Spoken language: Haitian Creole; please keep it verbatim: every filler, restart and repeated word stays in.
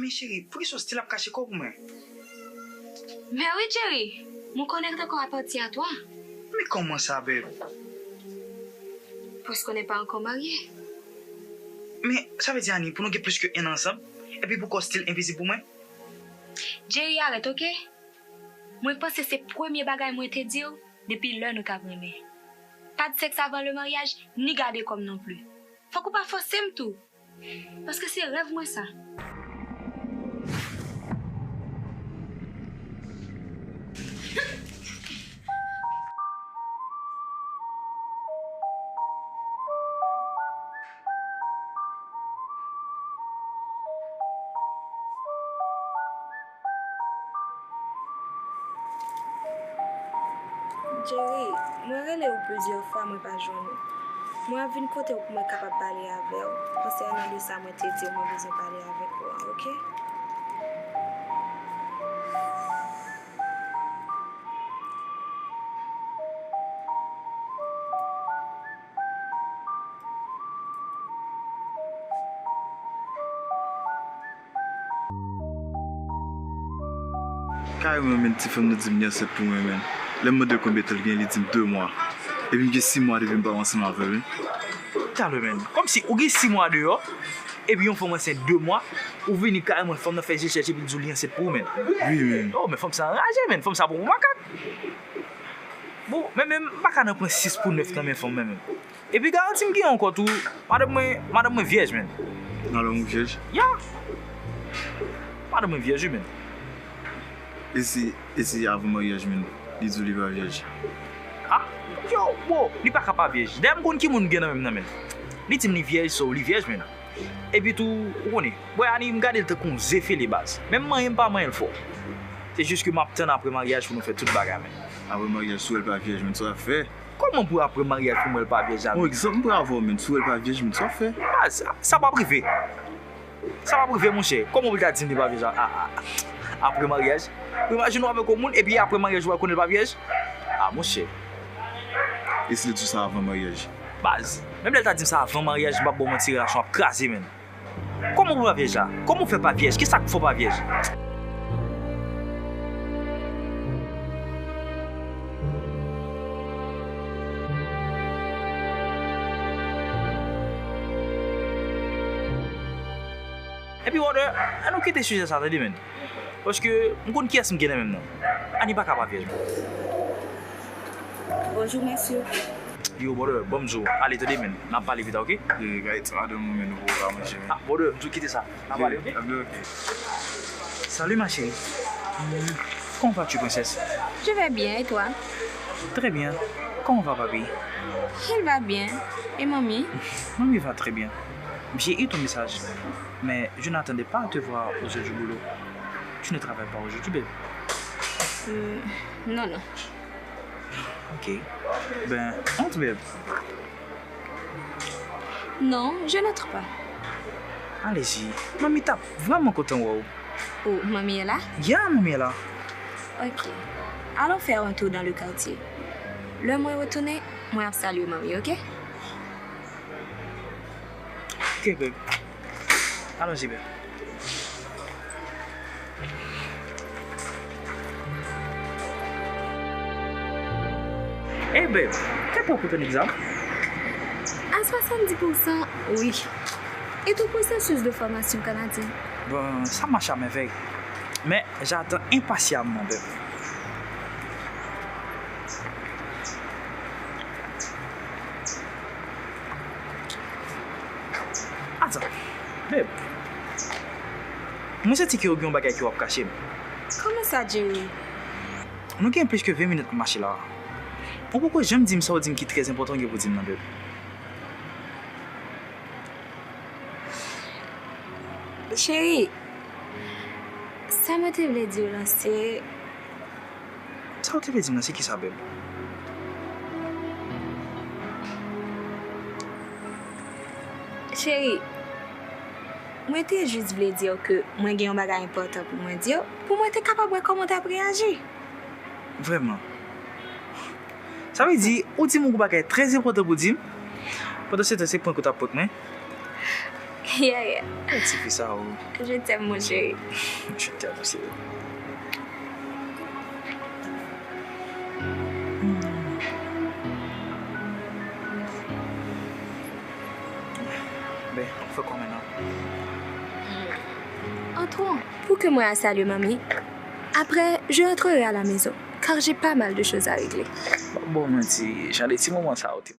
Cheri, poukisa w still ap kache kò w pou mwen? Mais oui, Jerry, mon corps n'est encore appartient à toi. Men kòman sa, babe? Parce qu'on n'est pas encore mariés. Men sa vle di, Annie, pou nou gen plis ke en an ansanm, epi pou kò w still envizib pou mwen? Jerry, arèt, oke? Mwen panse se premye bagay mwen te di w depi lè nou t ap renmen. Pa di sèks avan le maryaj, ni gade kò m non plis. Fòk ou pa fòse m tou. Paske se rèv mwen sa. Jerry, mwen rele w plizyè fwa, mwen pa jwenn ou. Mwen ap vin kote w pou mwen kapab pale avè w konsènan de sa mwen te di w mwen bezwen pale avèk ou an, oke? Kareman, men, ti fanm nan di m li ansent pou mwen, men. Lè m mande l konbyen tan l gen, li di m de mwa. Epi m gen sis mwa depi m pa ansanm avè l, wi. Talè, men. Kòmsi ou gen sis mwa deyò, epi yon fanm ansent de mwa, ou vini kareman, fanm nan fè je chèch epi l di w li ansent pou ou, men. Wi, men. Oh, men fanm sa anraje, men. Fanm sa pran pou makak. Bon, men, men, m pa ka nan pran sis pou nèf nan men fanm, men, men. Epi garanti m gen ankò tou, madanm mwen, madanm mwen vyèj, men. Madanm ou vyèj? Ya! Madanm mwen vyèj, wi, men. E si, e si avan maryaj, men, li di w li pa vyèj? Ah, yo, bro, li pa ka pa vyèj. Dayè, m konn ki moun m gen nan men m nan, men. Li di m li vyèj, so, li vyèj, men. Epi tou, ou konnen, bwè Ani, m gade l tankou yon ze fele, baz. Menm manyen m pa manyen l fò. Se jis ke m ap tann apre maryaj pou nou fè tout bagay, men. Apre maryaj, si w wè l pa vyèj, men, sa w ap fè? Kòman pou apre maryaj pou m wè l pa vyèj la, men? Bon, egzanp m pran avè w, men, si w wè l pa vyèj, men, sa w ap fè? Baz, sa p ap rive. Sa p ap rive, monchè. Kòman pou l ta di m li pa vyèj a, a, a, apre maryaj? Ou imajine w avèk yon moun, epi apre maryaj ou pral konnen l pa vyèj? Ah, monchè. E si l di w sa avan maryaj? Baz, menm lè l ta di m sa avan maryaj, m p ap ba w manti, relasyon ap kraze, men. Kòman ou pa vyèj la? Kòman ou fè pa vyèj? Kisa k fè w pa vyèj? Epi, brother, ann nou kite sijè sa, tande, men. Paske m konn kiyès m gen nan men m nan. Ani pa ka pa vyèj, men. Bonjou, mesye. Yo, brother, ban m di w. Ale, tande, men. N ap pale pita, oke? Ee, gade ti madanm ou, men, nou poko ka manje, men. Ah, brother, m di w kite sa. N ap pale, oke? Ee, oke. Salut, ma chérie. Comment vas-tu, princesse? Je vais bien, et toi? Très bien. Comment va papy? Il va bien. Et mamie? Mamie va très bien. J'ai eu ton message, mais je n'attendais pas à te voir aux heures du boulot. Tu ne travailles pas aujourd'hui, babe? Euh, non, non. Ok. Ben, entre, babe. Non, je n'entre pas. Allez-y. Manmi t ap vrèman kontan wè w. Oh, manmi est là? Ya, manmi est là. Ok. Allons faire un tour dans le quartier. Lè mwen retounen, mwen ap salye manmi, ok? Ok, babe. Allons-y, babe. Hey, babe, kè pwòp ou tande sa? À soixante-dix pour cent, oui. Et ton processus de formation canadien? Bon, ça marche à merveille. Mais j'attends impatiemment, babe. Atann, babe. Mwen santi ke w gen yon bagay ke w ap kache m. Kòman sa, Jerry? Nou gen plis ke ven minit n ap mache la a. Ou poko janm di m sa w di m ki trè enpòtan w gen pou di m nan, babe. Cheri, sa mwen te vle di w lan se, Sa w te vle di m nan, se kisa, babe? Cheri, mwen te jis vle di w ke mwen gen yon bagay enpòtan pou mwen di w, pou mwen te kapab wè kòman w t ap reyaji. Vrèman? Sa vle di, ou di m yon bagay trè enpòtan pou di m, pandan se tan se prank ou t ap prank mwen? Yeah, yeah. Ti fi sa ou. Je t'aime, mon chéri. Je t'aime aussi. Ben, on fait comment maintenant? Entrons. Pour que moi à saluer mamie. Après, je rentrerai à la maison, car j'ai pas mal de choses à régler. Bon, mwen ti, jan de ti moman sa ou te